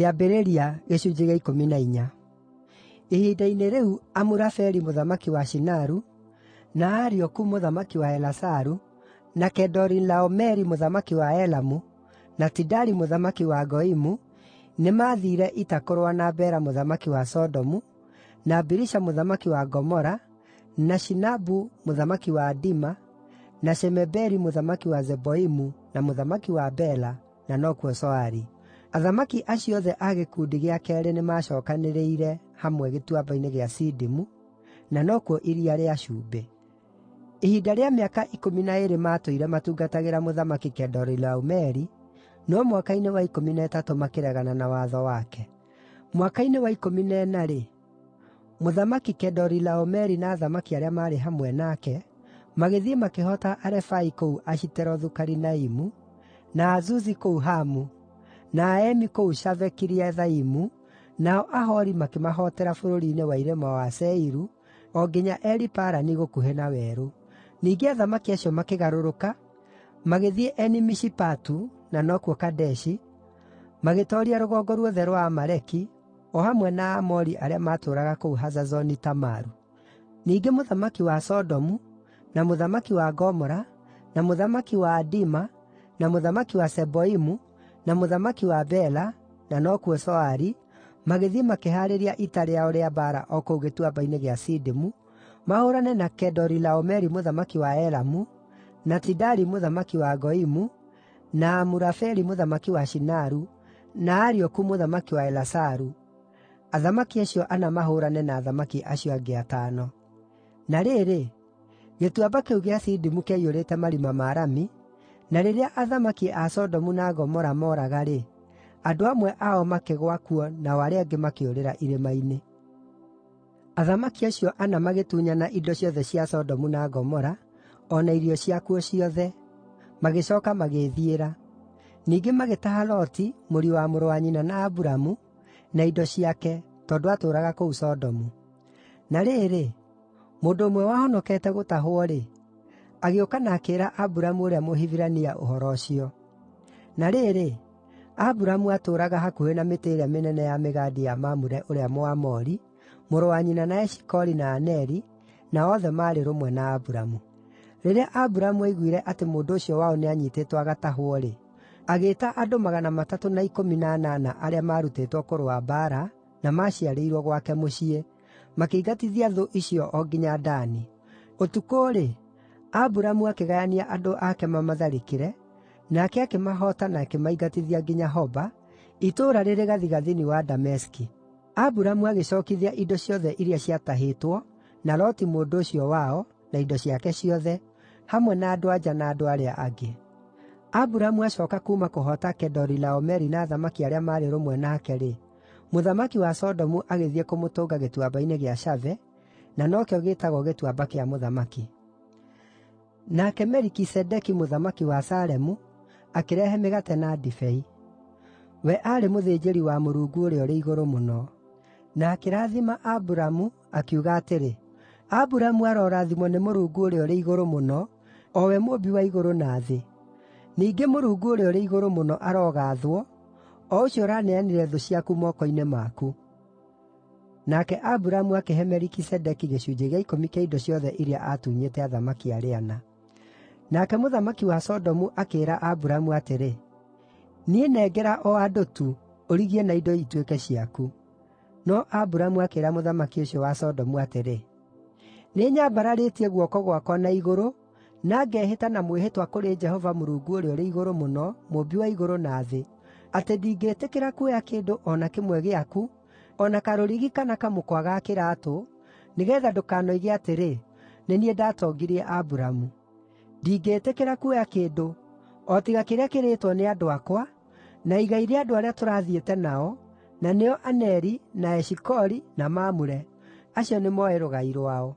Kĩambĩrĩria gĩcunjĩ gĩa 14. Ihinda-inĩ rĩu Amurafeli mũthamaki wa Shinaru, na Arioku mũthamaki wa Elasaru, na Kedorilaomeri mũthamaki wa Elamu, na Tidali mũthamaki wa Goimu nĩmathiire ita kũrũa na Bera mũthamaki wa Sodomu, na Birisha mũthamaki wa Gomora, na Shinabu mũthamaki wa Adima, na Shemeberi mũthamaki wa Zeboimu na mũthamaki wa Bela, na nokuo Zoari. Athamaki acio othe a gĩkundi gĩa keerĩ nĩmacookanĩrĩire hamwe Gĩtuamba-inĩ gĩa Sidimu, na nokuo Iria rĩa Cumbĩ. Ihinda rĩa mĩaka 12 maatũire matungatagĩra Mũthamaki Kedorilaomeri, no mwaka-inĩ wa 13 makĩregana na watho wake. Mwaka-inĩ wa 14-rĩ, Mũthamaki Kedorilaomeri na athamaki arĩa maarĩ hamwe nake magĩthiĩ makĩhoota Arefai kũu Ashiterothu-Karinaimu, na Azuzi kũu Hamu, na Aemi kũu Shave-Kiriathaimu, nao Ahori makĩmahootera bũrũri-inĩ wa irĩma wa Seiru o nginya Eli-Parani gũkuhĩ na werũ. Ningĩ athamaki acio makĩgarũrũka, magĩthiĩ Eni-Mishipatu, na nokuo Kadeshi, magĩtooria rũgongo ruothe rwa Amaleki, o hamwe na Aamori arĩa maatũũraga kũu Hazazoni-Tamaru. Ningĩ mũthamaki wa Sodomu, na mũthamaki wa Gomora, na mũthamaki wa Adima, na mũthamaki wa Zeboimu, na mũthamaki wa Bela, na nokuo Zoari, magĩthiĩ makĩhaarĩria ita rĩao rĩa mbaara o kũu Gĩtuamba-inĩ gĩa Sidimu, mahũũrane na Kedorilaomeri mũthamaki wa Elamu, na Tidali mũthamaki wa Goimu, na Amurafeli mũthamaki wa Shinaru, na Arioku mũthamaki wa Elasaru, athamaki acio ana mahũũrane na athamaki acio angĩ atano. Na rĩrĩ, gĩtuamba kĩu gĩa Sidimu kĩaiyũrĩte marima ma rami, na rĩrĩa athamaki a Sodomu na Gomora mooraga-rĩ, andũ amwe ao makĩgũa kuo nao arĩa angĩ makĩũrĩra irĩma-inĩ. Athamaki acio ana magĩtunyana indo ciothe cia Sodomu na Gomora, o na irio ciakuo ciothe, magĩcooka magĩĩthiĩra. Ningĩ magĩtaha Loti, mũriũ wa mũrũ wa nyina na Aburamu, na indo ciake, tondũ aatũũraga kũu Sodomu. Na rĩrĩ, mũndũ ũmwe wahonokete gũtahwo-rĩ, agĩũka na akĩĩra Aburamu ũrĩa Mũhibirania ũhoro ũcio. Na rĩrĩ, Aburamu aatũũraga hakuhĩ na mĩtĩ ĩrĩa mĩnene ya mĩgandi ya Mamure ũrĩa Mũamori, mũrũ wa nyina na Eshikoli na Aneri, na othe maarĩ rũmwe na Aburamu. Rĩrĩa Aburamu aiguire atĩ mũndũ ũcio wao nĩanyiitĩtwo agatahwo-rĩ, agĩĩta andũ 318 arĩa maarutĩtwo kũrũa mbaara na maaciarĩirwo gwake mũciĩ, makĩingatithia thũ icio o nginya Dani. Ũtukũ-rĩ, Aburamu akĩgayania andũ ake mamatharĩkĩre, nake akĩmahoota na akĩmaingatithia nginya Hoba, itũũra rĩrĩ gathigathini wa Dameski. Aburamu agĩcookithia indo ciothe iria ciatahĩtwo, na Loti mũndũ ũcio wao, na indo ciake ciothe, hamwe na andũ-a-nja na andũ arĩa angĩ. Aburamu acooka kuuma kũhoota Kedorilaomeri na athamaki arĩa maarĩ rũmwe nake-rĩ, mũthamaki wa Sodomu agĩthiĩ kũmũtũnga Gĩtuamba-inĩ gĩa Shave, na nokĩo gĩĩtagwo Gĩtuamba kĩa Mũthamaki. Nake Melikisedeki mũthamaki wa Salemu akĩrehe mĩgate na ndibei. We aarĩ mũthĩnjĩri wa Mũrungu Ũrĩa-ũrĩ-Igũrũ-Mũno. Na akĩrathima Aburamu, akiuga atĩrĩ, “Aburamu arorathimwo nĩ Mũrungu Ũrĩa-ũrĩ-Igũrũ-Mũno, o we Mũũmbi wa igũrũ na thĩ. Ningĩ Mũrungu Ũrĩa-ũrĩ-Igũrũ-Mũno arogaathwo, o ũcio ũraneanire thũ ciaku moko-inĩ maku.” Nake Aburamu akĩhe Melikisedeki gĩcunjĩ gĩa ikũmi kĩa indo ciothe iria aatunyĩte athamaki arĩa ana. Nake mũthamaki wa Sodomu akĩĩra Aburamu atĩrĩ, “Niĩ nengera o andũ tu, ũrigie na indo ituĩke ciaku.” No Aburamu akĩĩra mũthamaki ũcio wa Sodomu atĩrĩ, “Nĩnyambararĩtie guoko gwakwa na igũrũ na ngehĩta na mwĩhĩtwa kũrĩ Jehova Mũrungu Ũrĩa-ũrĩ-Igũrũ-Mũno, Mũũmbi wa igũrũ na thĩ, atĩ ndingĩtĩkĩra kuoya kĩndũ o na kĩmwe gĩaku, o na karũrigi kana kamũkwa ga kĩraatũ, nĩgeetha ndũkanoige atĩrĩ, 'Nĩ niĩ ndatongirie Aburamu.' Ndingĩĩtĩkĩra kuoya kĩndũ, o tiga kĩrĩa kĩrĩĩtwo nĩ andũ akwa, na igai rĩa andũ arĩa tũrathiĩte nao, na nĩo Aneri, na Eshikoli, na Mamure. Acio nĩmoe rũgai rwao.”